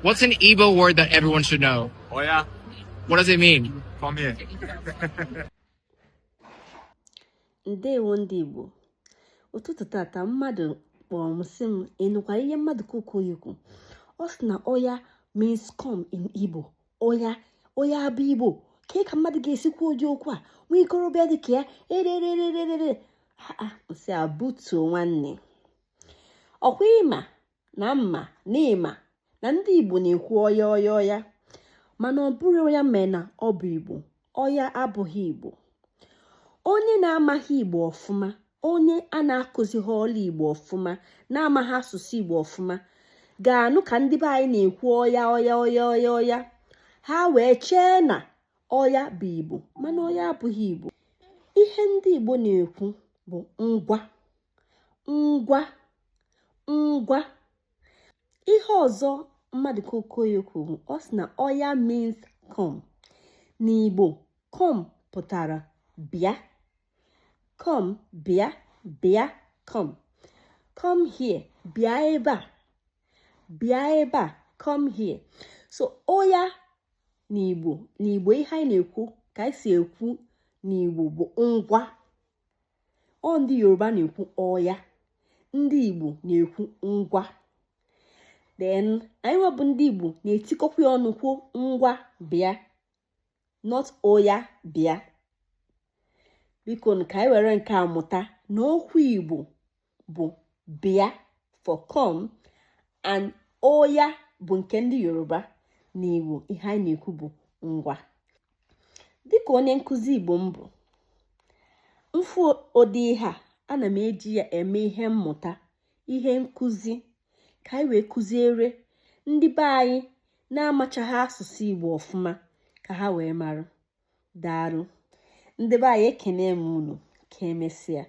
What's an Igbo word that everyone should know? Oya, What does it mean? Come here. Ndewo ndị Igbo. Ụtụtụ tata mmadụ kpọrọ m sị m, ị nụkwara ihe Mmadụka Okoye kwu? Ọ sị na oya means come in Igbo. Oya, oya abụ Igbo. Kee ka mmadụ ga-esi kwuo ụdị okwu a? Nwa ikorobịa dị ka ya ererererere. M sị abutuo nwanne. Ọkwa ịma na mma na ịma na ndị Igbo na-ekwu ọya ọya ọya, mana ọ bụrọ ya mee na ọ bụ Igbo. Ọya abụghị Igbo. Onye na-amaghị Igbo ọfụma, onye a na-akụzighị ọlụ Igbo ọfụma, na-amaghị asụsụ Igbo ọfụma, ga-anụ ka ndị be anyị na-ekwu ọya ọya ọya ọya ọya, ha wee chee na ọya bụ Igbo, mana ọya abụghị Igbo. Ihe ndị Igbo na-ekwu bụ ngwa, ngwa, ngwa. Ihe ọzọ Mmadụka Okoye kwuru, ọ sị na oya means come. N'Igbo, come pụtara bịa. Come, bịa, bịa, come. Come here, bịa ebe a. Bịa ebe a, come here. So oya n'Igbo, n'Igbo ihe anyị na-ekwu ka anyị si ekwu n'Igbo bụ ngwa. Ọ ndị Yoruba na-ekwu ọya, ndị Igbo na-ekwu ngwa. Then anyị nwa bụ ndị Igbo na-etikọkwa ya ọnụ kwuo ngwa bịa, not oya bịa. Biko ka anyị were nke a mụta na okwu Igbo bụ bịa for come and oya bụ nke ndị Yoruba. N'Igbo ihe anyị na-ekwu bụ ngwa. Dịka onye nkụzi Igbo m bụ, m fụ ụdị ihe a, ana m eji ya eme ihe mmụta, ihe nkụzi, ka anyị wee kụziere ndị be anyị na-amachaghị asụsụ Igbo ọfụma ka ha wee mara. Daalụ ndị be anyị, ekene m unu. Ka emesịa.